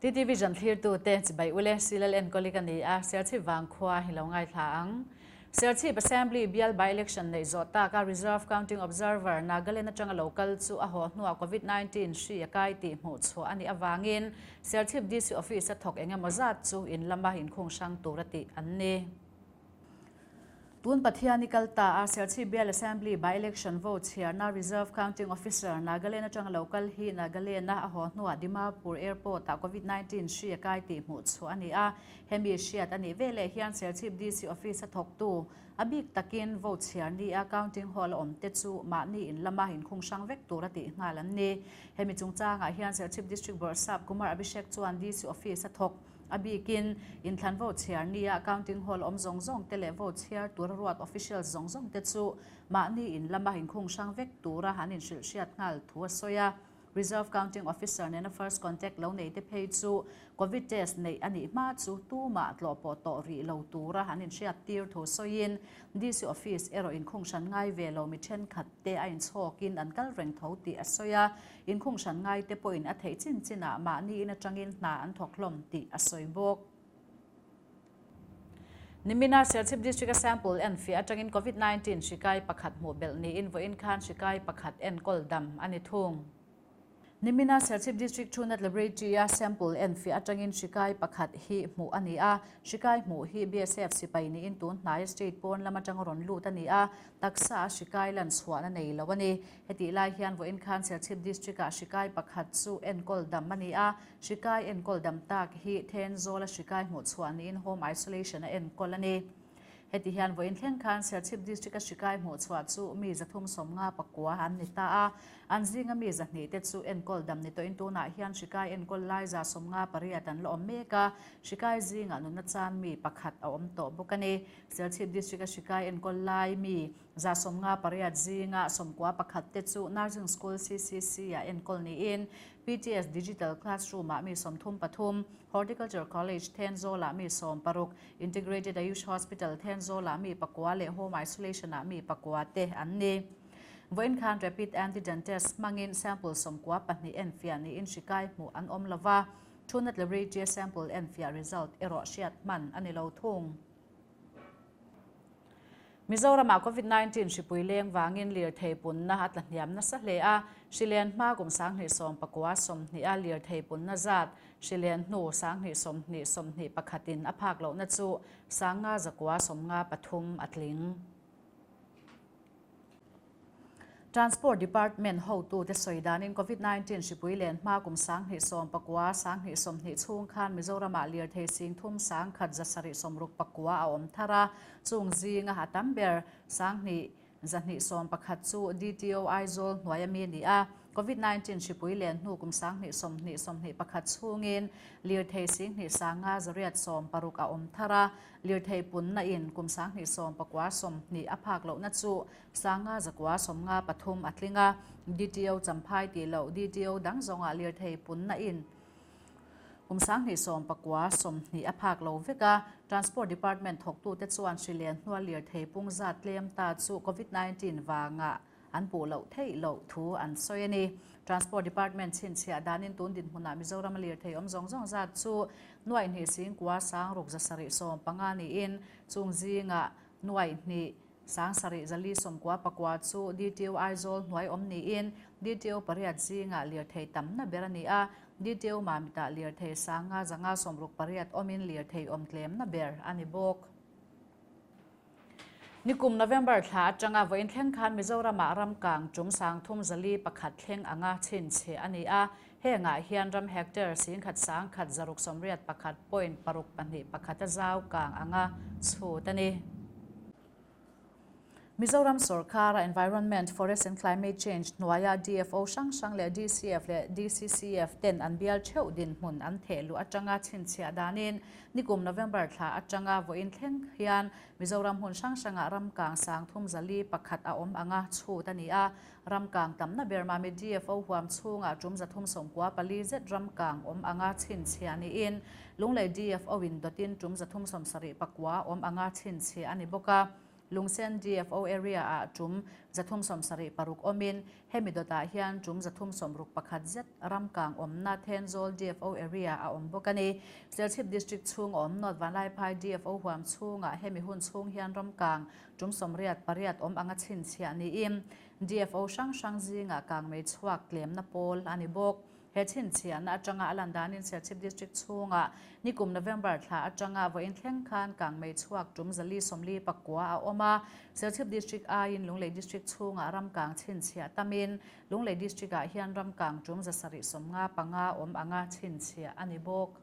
TTV Zan thlirtute chibai ule Silal enkawli ka ni a, Serchhip vangkhua hi lo ngaithla ang. Serchhip Assembly bial by-election neih zawh taka Reserve Counting Observer Nagaland atanga lo kal chu a haw hnuah Covid-19 hri a kai tih hmuh chhuah a nih avangin Serchhip DC Office a thawk eng emaw zat chu in lama inkhung hrang tura tih an ni. Tun Pathian i kal ta a, Serchhip Bial Assembly by-election vote chhiarna Reserve Counting Officer Nagaland atanga lo kal hi Nagaland-a a haw hnuah Dimapur Airport-ah Covid-19 hri a kai tih hmuh chhuah a ni a. Hemi hriat a nih veleh hian Serchhip DC Office a thawktu a bik takin vote chhiar ni a counting hall a awm te chu mahni in lama inkhung hrang vek tur a tih nghal an ni. Hemi chungchangah hian Serchhip District Bawrhsap Kumar Abhishek chuan DC Office a thawk A bikin, inthlan vote chhiar nia counting hall awm zawng zawng te leh vote chhiar tura ruat officials zawng zawng te chu mahni in lama inkhung hrang vek tura an inhrilh hriat nghal thu a sawi a. Reserve counting officer nena first contact lo nei te phei chu covid test neih a nih hma chu tumah tlawh pawh tawh rih lo tura an inhriat tir thu sawiin DC office erawh inkhung hran ngai ve lo mi thenkhat te a inchhawkin an kal reng tho tih a sawi a. Inkhung hran ngaite pawhin a theih chin chinah mahni in atangin hna an thawk hlawm tih a sawi bawk. Nimina Serchhip District-a sample enfiah atangin Covid 19 hri kai pakhat hmuh belh niin vawiin khan hri kai pakhat enkawl dam a ni thung. Nimina Serchhip District Truenat Laboratory-a sample enfiah atangin hri kai pakhat hi hmuh a ni a, hri kai hmuh hi BSF sipai niin tun hnaia state pawn lam atanga rawn lut a ni a, taksa a hri kai lan chhuahna nei lo a ni. Hetih lai hian vawiin khan Serchhip District-ah hri kai pakhat chu enkawl dam a ni a, hri kai enkawl dam tak hi Thenzawl-a hri kai hmuh chhuah niin home isolation a enkawl a ni. Heti hian vawiin thleng khan Serchhip District-a hri kai hmuh chhuah chu mi 354 an ni ta a, an zinga mi 200 te chu enkawl dam ni tawhin tunah hian hri kai enkawl lai 58 an la awm mek a, hri kai zingah nunna chan mi pakhat a awm tawh bawk a ni. Serchhip District-a hri kai enkawl lai mi 58 zinga 11 te chu Nursing School CCC-ah enkawl niin PTS Digital Classroom-ah mi 33, Horticulture College Thenzawl-ah mi 16, Integrated Ayush Hospital Thenzawl-ah mi pakua leh Home Isolation-ah mi pakua te an ni. Vawiin khan Rapid Antigen Test hmangin sample 92 enfiah niin hri kai hmuh an awm lova, Thunat Laboratory-a sample enfiah result erawh hriat hman a ni lo thung. Mizoramah Covid 19 hripui leng vangin lirthei punna a tla hniam nasa hle a, hrilen hma kum 2019 a lirthei punna zat hrilen hnu 2020 21 in a phak lohna chu 5,953 a tling. Transport Department hotute sawi danin Covid 19 hripui len hma kum 2019, 2020 chhung khan Mizoramah lirthei sing thum 1769 a awm thar a, chung zinga a tam ber 2211 chu DTO Aizawl hnuai ami a ni a. Covid 19 hripui len hnu kum 2020, 21 chhungin lirthei sing hnih 580 a awm thar a, lirthei punna in kum 2019, 20 a phak lohna chu 5953 a tling a, DTO Champhai tih loh DTO dang zawngah lirthei punna in kum 2019, 20 a phak lo vek a, Transport Department thawktute chuan hri len hnua lirthei pung zat tlem ta chu Covid 19 vangah an puh loh theih loh thu an sawi a ni. Transport Department chhinchhiah danin tun dinhmunah Mizorama lirthei awm zawng zawng zat chu nuaih hnih singkua sang ruk zasarih 15 niin chung zingah nuaih hnih 7 490 pakua chu DTO Aizawl hnuai awm niin DTO pariat zingah lirthei tamna ber a ni a, DTO Mamitah lirthei 568 awmin lirthei awm tlemna ber a ni bawk. Nikum November thla atanga vawiin thleng khan Mizoramah ram kang tum 31 thleng anga chhinchhe a ni a, hengah hian ram hectare 10 100 681 point paruk pahnih pakhat a zau kang anga chhut a ni. Mizoram sorkara Environment, Forest and Climate Change hnuaia DFO hrang hrang leh DCF leh DCCF ten an bial theuh dinhmun an theh luh atanga chhinchhiah danin nikum November thla atanga vawiin thleng hian Mizoram hmun hrang hrangah ram kang 31 a awm anga chhut a ni a. Ram kang tamna ber Mami DFO huam chhungah tum 394 zet ram kang awm anga chhinchhiah niin Lunglei DFO in dawtin tum 379 awm anga chhinchhiah a ni bawk a. Lungsen DFO area-ah tum 376 awmin, hemi dawtah hian tum 361 zet ramkang awmna Thenzawl DFO area a awm bawk a ni. Serchhip District chhung awm North Vanlaiphai DFO huam chhungah hemi hun chhung hian ramkang tum 98 awm anga chhinchhiah niin DFO hrang hrang zingah kangmei chhuak tlemna pawl a ni bawk. He chhinchhiahna atanga a lan danin Serchhip District chhungah nikum November thla atanga vawiin thleng khan kangmei chhuak tum 449 a awm a. Serchhip District aiin Lunglei District chhungah ramkang chhinchhiah tamin Lunglei District-ah hian ramkang tum 755 awm anga chhinchhiah a ni bawk.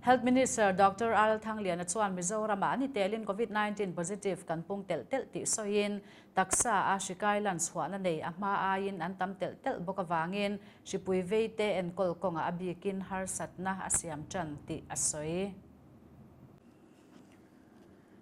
Health Minister Doctor Al Thangliana chuan Mizoramah an itelin Covid 19 positive kan pung telh telh tih sawiin, taksa a hri kai lan chhuahna nei a hma aiin an tam telh telh bawk avangin hripui veite enkawl kawngah a bikin harsatna a siam tan tih a sawi.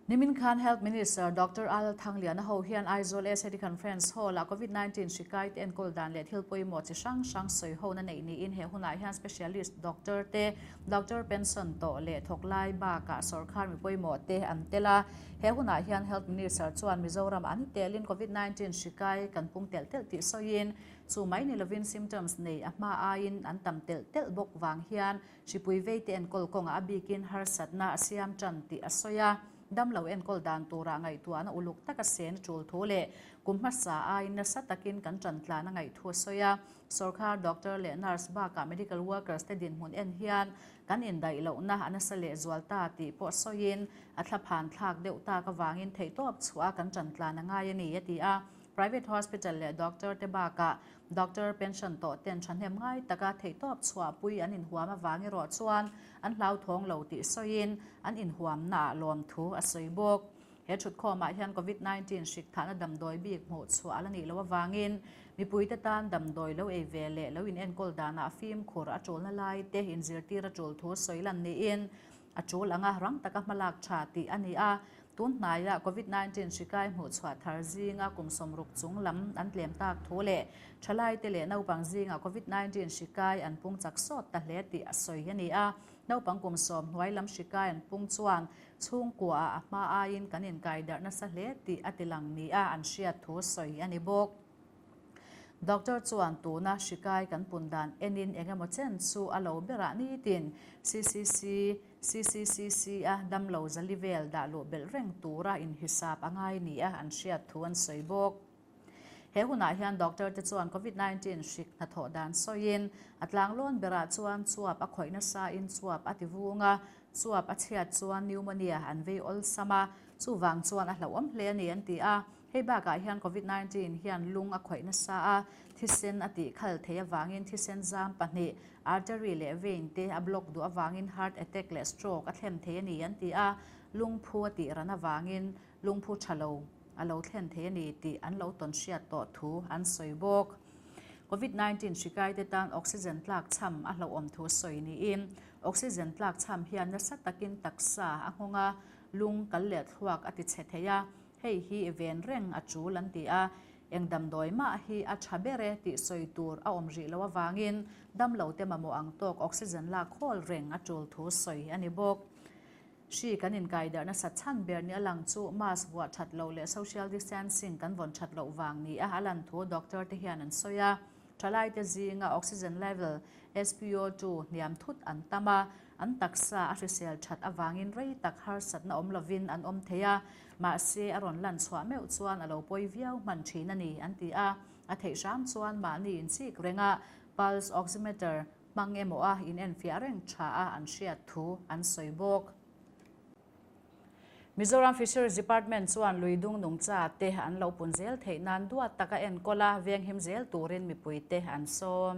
Nimin khan Health Minister Doctor Al Thangliana ho hian Aizawl SAD Conference Hall-ah Covid 19 hri kaite enkawl dan leh thil pawimawh chi hrang hrang sawi hona neih niin he hunah hian Specialist Doctor te, Doctor pension tawh leh thawk lai bakah sawrkar mi pawimawh te an tel a. He hunah hian Health Minister chuan Mizoram an telin Covid 19 hri kai kan pung telh telh tih sawiin chu mai ni lovin symptoms nei a hma aiin an tam telh telh bawk vang hian Hripui veite enkawl kawngah a bikin harsatna a siam tan tih a sawi a, damlo enkawl dan turah ngaihtuahna uluk taka sen a tul thu leh kum hmasa aiin nasa takin kan tan tlan a ngaih thu a sawi a. Sawrkar doctor leh nurse bakah medical workers te dinhmun en hian kan indaih lohna a nasa lehzual ta tih pawh sawiin a thlaphan thlak deuh tak avangin theihtawp chhuah a kan tan tlan a ngai a ni a ti a. Private hospital leh doctor te bakah doctor pension tawh ten thahnem ngai taka theihtawp chhuahpui an inhuam avang erawh chuan an hlauthawng lo tih sawiin an inhuamnaah lawmthu a sawi bawk. He thutkhawmah hian Covid 19 hrik thahna damdawi bik hmuh chhuah a la nih loh avangin mipuite tan damdawi lo ei ve leh lo inenkawl danah fimkhur a tulna lai te inzirtir a tul thu sawi lan niin A tul anga rang taka hmalak tha tih a ni a, tun hnaiah Covid 19 hri kai hmuh chhuah thar zinga kum 60 chung lam an tlem tak thu leh thalaite leh naupang zinga Covid 19 hri kai an pung chak sawt ta hle tih a sawi a ni a. Naupang kum 10 hnuai lam hri kai an pung chuan chhungkuaah a hma aiin kan inkai darh nasa hle tih a tilang nia an hriat thu sawi a ni bawk. Doctor chuan tuna hri kai kan pun dan enin eng emaw chen chu a lo berah nitin CCC, CCCC a damlo zali vel dah luh belh reng tura inhisap a ngai nia an hriat thu an sawi bawk. He hunah hian doctor te chuan Covid 19 hrik hnathawh dan sawiin a tlanglawn berah chuan chuap a khawih nasain chuap a ti vung a, chuap a chhiat chuan pneumonia an vei awlsam a, chuvang chuan a hlauhawm hle a ni an ti a. Hei bakah hian Covid 19 hian lung a khawih nasa a, thisen a tih khal thei avangin thisen zam pahnih, artery leh vein te a block duh avangin heart attack leh stroke a thlen thei a ni an ti a, lungphu a tih ran avangin lungphu tha lo a lo thlen thei a ni tih an lo tawn hriat tawh thu an sawi bawk. Covid 19 hri kaite tan oxygen tlak chham a hlauhawm thu sawi niin oxygen tlak chham hian nasa takin taksa a nghawng a, lung kal leh thluak a ti chhe thei a, Hei hi ven reng a tul an ti a, eng damdawi mah hi a tha ber e tih sawi tur a awm rih loh avangin damlote mamawh ang tawk oxygen lak hawl reng a tul thu sawi a ni bawk. Hri kan inkaidarh nasa chhan ber ni a lang chu mask vuah that loh leh social distancing kan vawn that loh vang ni a a lan thu doctor te hian an sawi a. Thalaite zinga oxygen level, SPO2, hniam thut an tam a, an taksa a hrisel that avangin rei tak harsatna awm lovin an awm thei a, mahse a rawn lan chhuah meuh chuan a lo pawi viau hman thin a ni, an ti a. A theih hram chuan mahni inchik renga pulse oximeter hmang emaw a inenfiah reng tha a an hriat thu an sawi bawk. Mizoram Fisheries Department chuan lui dung nungcha te an lo pun zel theih nan duat taka enkawl a, venghim zel turin mipuite an sawm.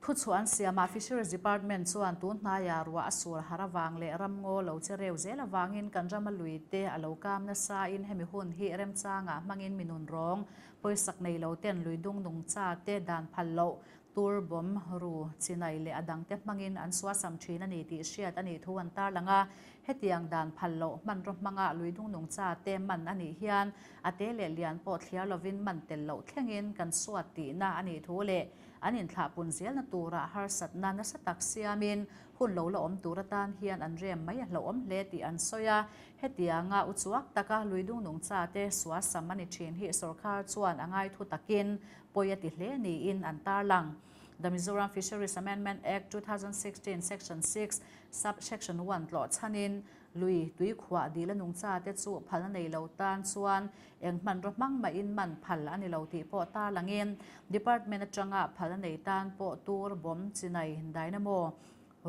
Thuchhuah an siamah Fisheries Department chuan tun hnaia ruah a sur har avang leh ramngaw lo che reu zel avangin kan rama lui te a lo kam nasain hemi hun hi remchangah hmangin minun rawng pawisak nei lo ten lui dung nungcha te dan phal loh Tur bawm, ru, chinai leh a dangte hmangin an suasam thin a ni tih hriat a nih thu an tarlang a. Hetiang dan phal loh hmanraw hmanga luidung nungcha te man a nih hian a te leh lian pawh thliar lovin man tel loh thlengin kan suat tihna a nih thu leh an inthlahpun zelna turah harsatna nasa tak siamin hun lo la awm tur atan hian an rem mai a hlauhawm hle tih an sawi a. Hetianga uchuak taka luidung nungcha te suasam a ni thin hi sorkar chuan a ngaithu takin pawi a ti hle niin an tarlang. The Mizoram Fisheries Amendment Act, 2016 Section 6, Sub-Section 1 tlawh chhanin lui tui khuah dil a nungcha te chu phalna nei lo tan chuan eng hmanraw hmang mahin man phal a ni lo tih pawh tarlangin Department atanga phalna nei tan pawh tur bawm chinai dynamo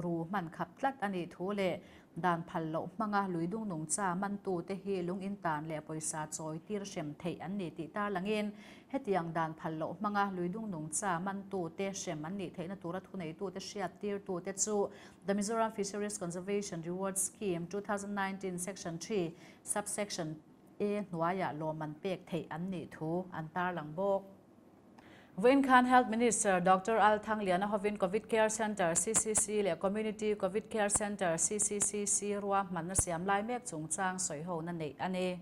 ru hman khap tlat a nih thu leh dan phal loh hmanga lui dung nungcha mantute hi lung in tan leh pawisa chawi tir hrem theih an ni tih tarlangin hetiang dan phal loh hmanga lui dung nungcha mantute hrem an nih theihna tura thuneitute hriat tirtute chu The Mizoram Fisheries Conservation Reward Scheme, 2019 Section 3, Sub-Section A hnuaiah lawmman pek theih an nih thu an tarlang bawk. Vawiin khan Health Minister Doctor Al Thangliana hovin Covid Care Centre, CCC, leh Community Covid Care Centre, CCCC, ruahmanna siam lai mek chungchang sawihona neih a ni.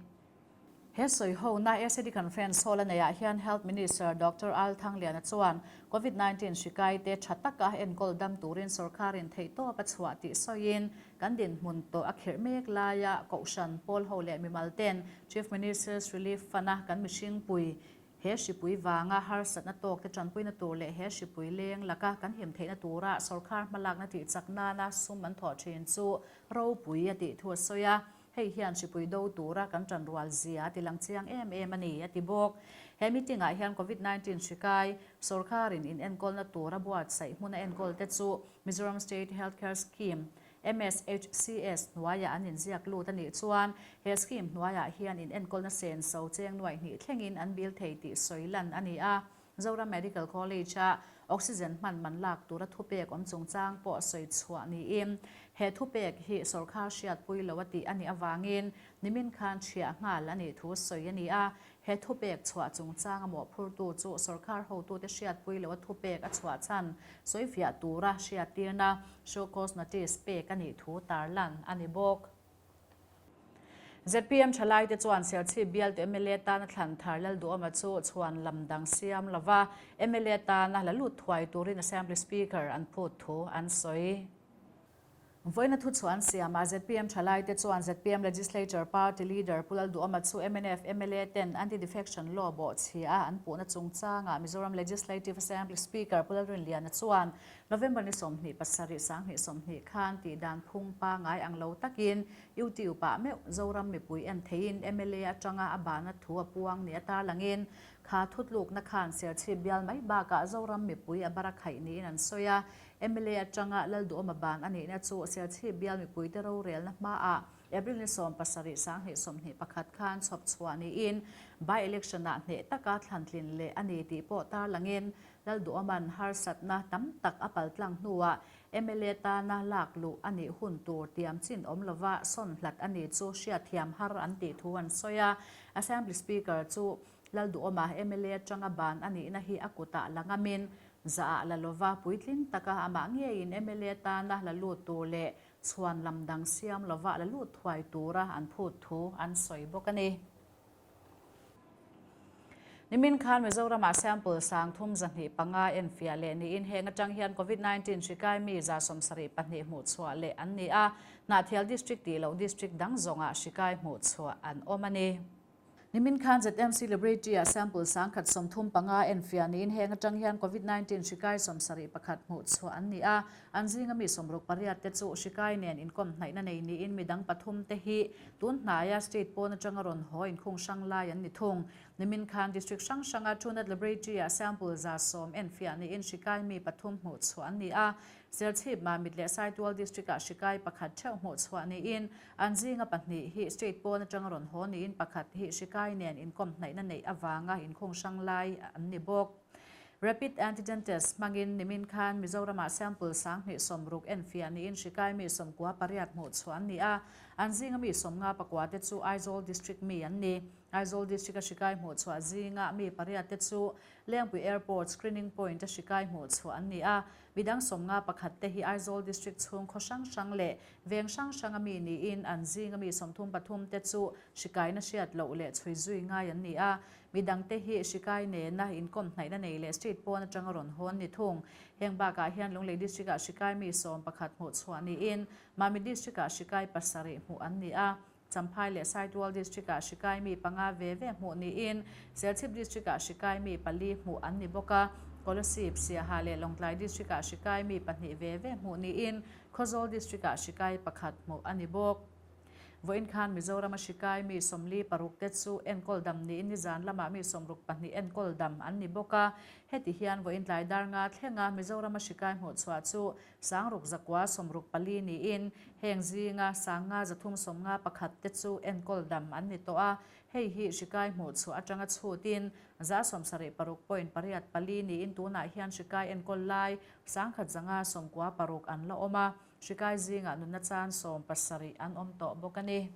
He sawihona ACD Conference Hall a neihah hian Health Minister Doctor Al Thangliana chuan Covid 19 hri kaite tha taka enkawl dam turin sorkarin theihtawp a chhuah tih sawiin kan dinhmun tawh a khirh mek laia Kohhran, Pawlho leh mimal ten Chief Minister's Relief Fund-a kan mihringpui He hripui vanga harsatna tawkte tanpuina tur leh he hripui leng laka kan him theihna tura sorkar hmalakna tih chak nana sum an thawh thin chu ropui a tih thu a sawi a, hei hian hripui do tura kan tanrual zia a ti lang chiang em em a ni, a ti bawk. He meeting ah hian Covid 19 hri kai sorkarin inenkawlna tura buatsaih hmuna enkawlte chu Mizoram State Health Care Scheme, MSHCS hnuaiah an inziak lut a nih chuan he scheme hnuaiah hian inenkawlna senso cheng nuaih hnih thlengin an bil thei tih sawi lan a ni a. Zoram Medical College-a oxygen hman man lak tura thupek awm chungchang pawh sawi chhuah niin he thupek hi sawrkar hriatpui lo a tih a nih avangin nimin khan chhiah nghal a nih thu sawi a ni a. He thupek chhuah chungchanga mawhphurtu chu sawrkar hotute hriatpui loa thupek a chhuah chhan sawifiah tura hriattirna, show cause notice, pek a nih thu tarlan a ni bawk. Zpm thalaite chuan Serchhip bialtu mla tana thlan thar Lalduhawma chu chhuan lam dang siam lova mla tana la lut thuai turin Assembly Speaker an phut thu an sawi. Vawiina thuchhuah an siamah zpm thalaite chuan zpm Legislature Party Leader Pu Lalduhawma chu mnf mla ten Anti-Defection Law bawhchhia an puhna chungchangah Mizoram Legislative Assembly Speaker Pu Lalrinliana chuan November ni 27 2020 khan tihdan phung pangai ang lo takin YouTube ah meuh Zoram mipui en theiin mla atanga a bahna thu a puang ni a tarlangin kha thutlukna khan Serchhip bial mai bakah Zoram mipui a barakhaih niin an sawi a. Mla atanga Lalduhawma ban a nihna chu Serchhip bial mipuite rorelna hmaah April ni 70 2021 khan chhawp chhuah niin by-election-ah hneh taka thlantlin leh a ni tih pawh tarlangin Lalduhawma'n harsatna tam tak a paltlang hnuah mla tana lak luh a nih hun tur tiam chin awm lova sawn hlat a ni chu hriatthiam har an tih thu an sawi a. Assembly Speaker chu Lalduhawma mla atanga ban a nihna hi a kutah la ngamin Zahah la lova puitling taka amah ngeiin mla tana la lut tur leh chhuan lam dang siam lova la lut thuai tura an phut thu an sawi bawk a ni. Nimin khan Mizoramah sample sang thum 205 enfiah leh niin heng atang hian Covid 19 hri kai mi 72 hmuhchhuah leh an ni a, Hnahthial District tih loh District dang zawngah hri kai hmuhchhuah an awm a ni. Nimin khan ZMC Laboratory-ah sample 135 enfiah niin heng atang hian Covid 19 hri kai 71 hmuh chhuah an ni a. An zinga mi 68 te chu hri kai nen inkawm hnaihna nei niin midang pathum te hi tun hnaia state pawn atanga rawn haw inkhung hrang lai an ni thung. Nimin khan district hrang hranga Truenat Laboratory-ah sample 110 enfiah niin hri kai mi pathum hmuh chhuah an ni a. Serchhip, Mamit leh Saitual District-ah hri kai pakhat theuh hmuh chhuah niin An zinga pahnih hi state pawn atanga rawn haw niin pakhat hi hri kai nen inkawm hnaihna neih avanga inkhung hrang lai an ni bawk. Rapid Antigen Test hmangin nimin khan Mizoramah sample 2060 enfiah niin hri kai mi 98 hmuh chhuah an ni a, an zinga mi 54 te chu Aizawl District mi an ni. Aizawl District-a hrikai hmuhchhuah zinga mi pariat te chu Lengpui Airport Screening Point-a hrikai hmuhchhuah an ni a. Midang 51 te hi Aizawl District chhung khaw hrang hrang leh veng hrang hranga mi niin an zinga mi 33 te chu hrikaina hriat loh leh chhui zui ngai an ni a. Midang te hi hrikai nena inkawm hnaihna nei leh street pawn atanga rawn hawn ni thung. Heng bakah hian Lunglei District-ah hrikai mi 11 hmuhchhuah niin Mamit District-ah hrikai pasarih hmuh an ni a. Champhai leh Saitual District-ah hrikai mi panga ve ve hmuh niin Serchhip District-ah hrikai mi pali hmuh an ni bawk a. Kolasib, Siaha leh Lawngtlai District-ah hrikai mi pahnih ve ve hmuh niin Khawzawl District-ah hrikai pakhat hmuh a ni bawk. Vawiin khan Mizorama hrikai mi 46 te chu enkawl dam niin nizan lamah mi 62 enkawl dam an ni bawk a. Heti hian vawiin tlai dar nga thlenga Mizorama hrikai hmuhchhuah chu 6964 niin heng zinga 5351 te chu enkawl dam an ni tawh a. Hei hi hrikai hmuhchhuah atanga chhutin 76.84 niin tunah hian hrikai enkawl lai 1196 an la awm a. Hrikai zingah nunna chan 17 an awm tawh bawk a ni.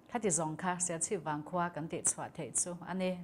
Khati zawng kha Serchhip Vangkhua kan tihchhuah theih chu a ni.